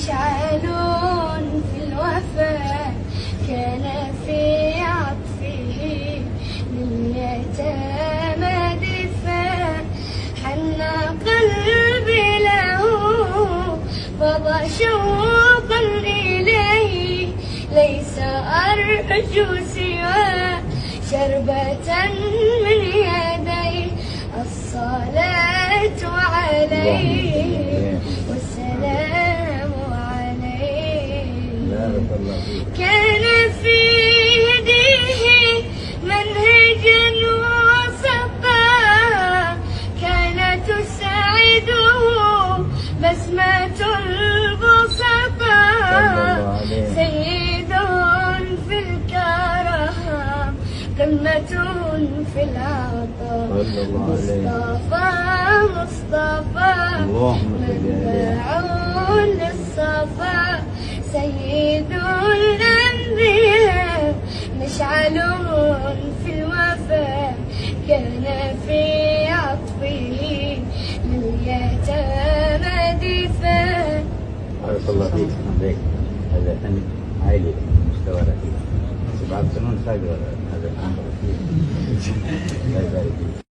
مشعل في الوفاء، كان في عطفه لليتامى دفاع. حن قلبي له فضى شوقا إليه، ليس أرجو سوى شربة من يديه. الصلاة عليه والسلام عليه. كان في هديه منهجا وسطا، كان تسعده بسمة البسطاء. سيد في الكرم، قمة في العطاء. مصطفى مصطفى منبع للصفا، سيد الأنبياء، مشعل في الوفاء، كان في عطفه لليتامى دفاع. بارك الله فيك. هذا فن عالي، مستوى رفيع. 7 سنين صغير هذا الأمر. الله يبارك فيك.